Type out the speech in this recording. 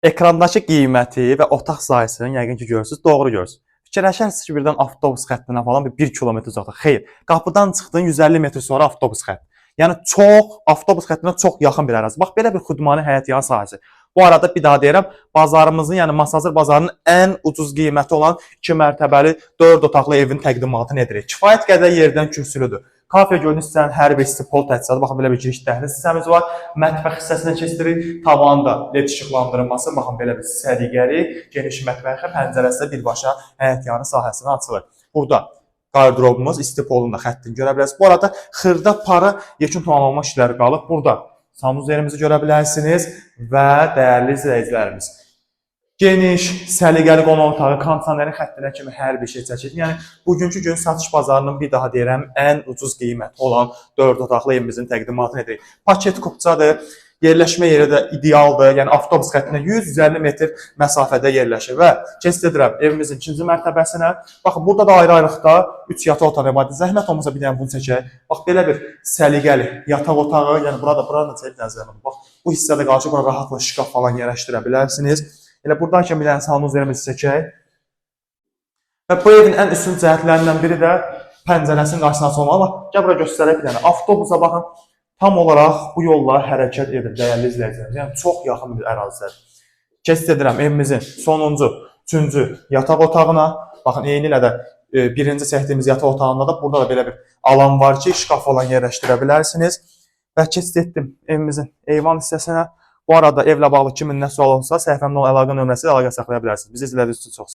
Ekrandakı qiyməti və otaq sahəsini yəqin ki görürsüz, doğru görürsüz. Fikirləşərsiniz ki, birdən avtobus xəttinə falan bir 1 kilometr uzaqda. Xeyr, qapıdan çıxdın 150 metr sonra avtobus xətti. Yəni çox avtobus xəttinə çox yaxın bir ərazi. Bax belə bir xudmani həyətyan sahəsi. Bu arada bir daha deyirəm, bazarımızın, yəni Masazır bazarının ən ucuz qiyməti olan 2 mərtəbəli 4 otaqlı evin təqdimatını edirik. Kifayət qədər yerdən kürsülüdür. Kafe gördüyünüz hissənin hər bir pol təchizatı, baxın belə bir giriş dəhliz hissəmiz var. Mətbəx hissəsinə keçirik. Tavanda led işıqlandırılması, baxın belə bir səliqəli, geniş mətbəxə pəncərəsi də birbaşa həyətyanı sahəsinə açılır. Burada qardırobumuz isti polun da xəttini görə bilərsiniz. Bu arada xırda para yekun tamamlanma işləri qalıb. Burada sanuzerimizi görə bilərsiniz və dəyərli izləyicilərimiz. Geniş, səliqəli qonaq otağı, kondisionerin xəttinə kimi hər bir şey çəkilir. Yəni bugünkü gün satış bazarının bir daha deyirəm, ən ucuz qiyməti olan 4 otaqlı evimizin təqdimatını edirik. Paket kupçadır. Yerləşmə yeri də idealdır. Yəni avtobus xəttinə 100-150 metr məsafədə yerləşir və keçid edirəm evimizin ikinci mərtəbəsinə. Baxın, burada da ayrı-ayrılıqda 3 yataq otağı var. Zəhmət olmasa bir dənə bunu çəkək. Bax belə bir səliqəli yataq otağı, yəni burada buranı da çəkib nəzərə. Bax, bu hissədə qalacaq, bura rahatla şkaf falan yerləşdirə bilərsiniz. Elə buradakı bir dənə sanuzerimizi çəkək. Və bu evin ən üstün cəhətlərindən biri də pəncərəsinin qarşısına açılmalı. Bax, gəl bura göstərək bir dənə. Avtobusa baxın, tam olaraq bu yolla hərəkət edir dəyərli izləyicilərimiz. Yəni çox yaxın bir ərazidədir. Keçid edirəm evimizin sonuncu, üçüncü yataq otağına. Baxın, eyni ilə də birinci çəkdiyimiz yataq otağında da burada da belə bir alan var ki, şkaf falan yerləşdirə bilərsiniz. Və keçid etdim evimizin eyvan hissəsinə. Bu arada evlə bağlı kimin nə sual olsa, səhifəmdə olan əlaqə nömrəsi ilə əlaqə saxlaya bilərsiniz. Bizi izlədiyiniz üçün çox sağ olun.